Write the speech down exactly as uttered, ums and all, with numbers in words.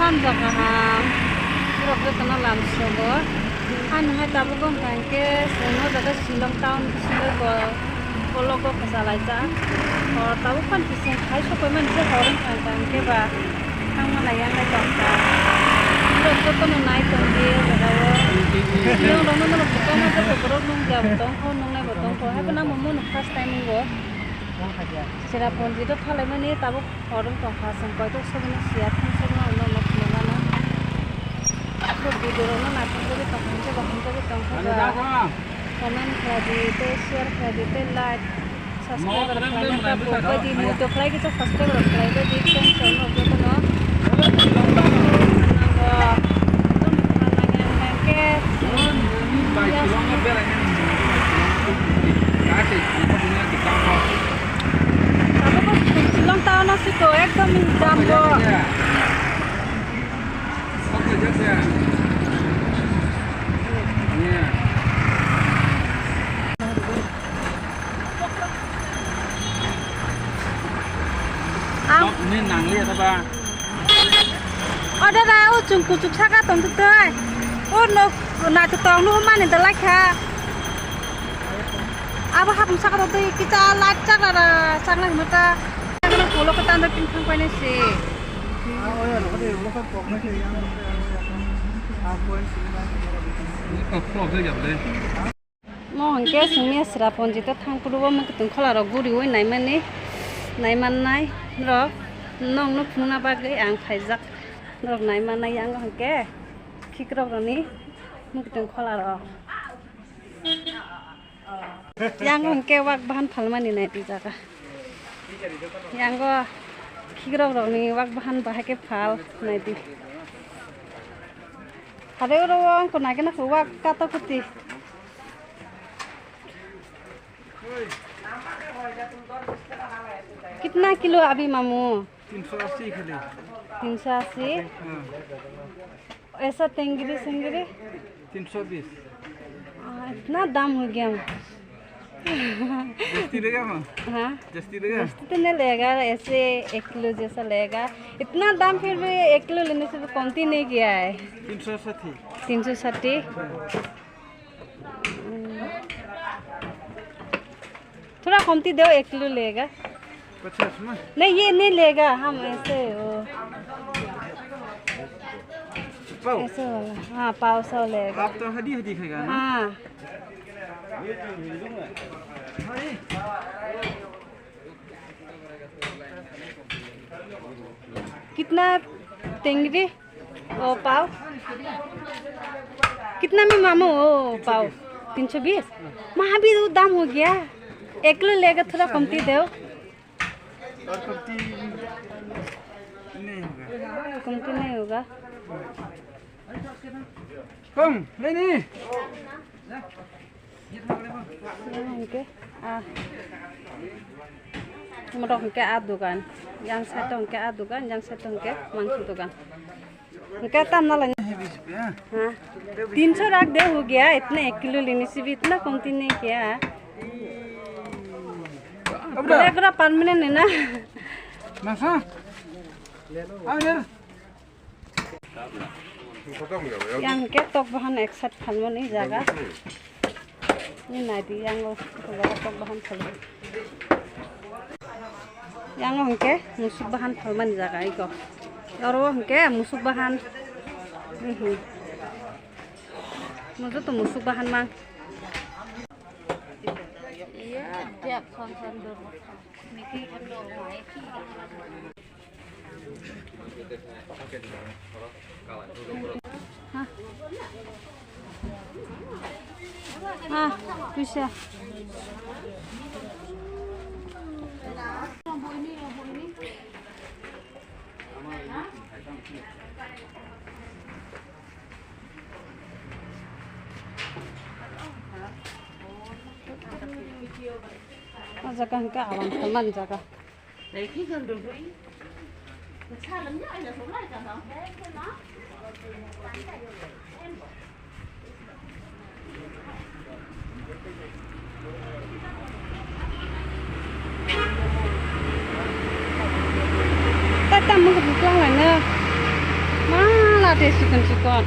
Lamjak kaham, borok jotono lamsogo. Ani hai tabuk wngkha hinkhe chwng o jaga Shillong town bisingo bo vlog o kwchalaijak. Hor tabuk phano kising khai sokphaimani se hor wngkha hinkhe ba thangmana yanglai tongkha. Borok jotono nai tongdi o jaga o. Shillong rokno norok kwbangma joto borok nukya bo tongkho, nuknai bo tongkho. Haikhe nangbo mano first time wngo. Cherrapunji o thalaimani tabuk. Hor wng tongkha, chwng koitok sobono siya, thang sobono ang nono phunuknano. Bo video rokno naithok jagwi tongkha, hwnkhai bo hamjagwi tongkha ba. Comment khlai di, tei share khlai di, tei like, subscribe rok khlaina ta bo bai di, muitu khlai kisa subscribe rok khlai bai di, friends rok no jotono. Nango. Tabuk Shillong town o siko ekdom jam bo. Ang. Ni nangli ya ba. O dada, o chwng kuchuk saka tong twi. O no naithotok nugwi mani dalai kha. Abo hapung saka tong twi kisa light chakla ra chakla hwnwi ta. Ulo khe tando pin thang painai se. Ni kok kok khe jabde. Mo hwnkhe chwngni Cherrapunji tei Thangphuru o mwkhwtwng khola rok guriwi naimani, naimannai rok nokno phunukna bagwi ang phaijak. Norok naimannai yango hwnkhe khikrok rokni mwkhwtwng khola rok. Yango hwnkhe wak bahan phalmani naidi jaga. Yango khikrok rokni wak bahan bahai khe phal naidi. Hade oro wngkha nai khe nokho wak kato kwtwi. कितना किलो अभी मामू? तीन सौ अस्सी किलो। तीन सौ अस्सी? हाँ। ऐसा तेंगरी सेंगरी? तीन सौ बीस। आ, इतना दाम हो गया। जस्ती लेगा माँ? हाँ? जस्ती लेगा? जस्ती तो नहीं लेगा, ऐसे एक किलो जैसा लेगा। इतना दाम फिर भी एक किलो लेने से भी कमती नहीं किया है। तीन सौ साठी। तीन सौ साठी? हम्म। थोड़ा कमती दो, एक किलो लेगा। पचास में? नहीं, ये नहीं लेगा, हम ऐसे वो। पाव? ऐसे वाला, हाँ, पाव सौ लेगा। आप तो हड्डी हड्डी खाएगा ना? हाँ। कितना तेंगरी? ओ पाव कितना में मामू? ओ पाव तीन सौ बीस। महाबीर, वो दाम हो गया, एक किलो लेगा, थोड़ा कमती दो। और कमती नहीं होगा। कमती नहीं होगा। कम नहीं, नहीं। Hingke ah, motok hingke ah dogan, yang side hingke ah dogan, yang side hingke mangso dogan. Hingke tam nalai. Ha? तीन सौ रख दे, हो गया, इतने एक किलो लेने से भी इतना कमती नहीं किया। Permanent है ना? Masa? Yang ke tok bahan ek side phalmani jaga. Ni naidi, yang o jaga tok bahan phalmani. Yang o hingke musuk bahan phalmani jaga iko. Oro hingke musuk bahan. Mhm. Muju to musuk bahan mang. Iya, diap son son dur. Ah, bisa. O jaga hingke awan phalmani jaga. Tata mung klang laina. Ma Ate chikon chikon.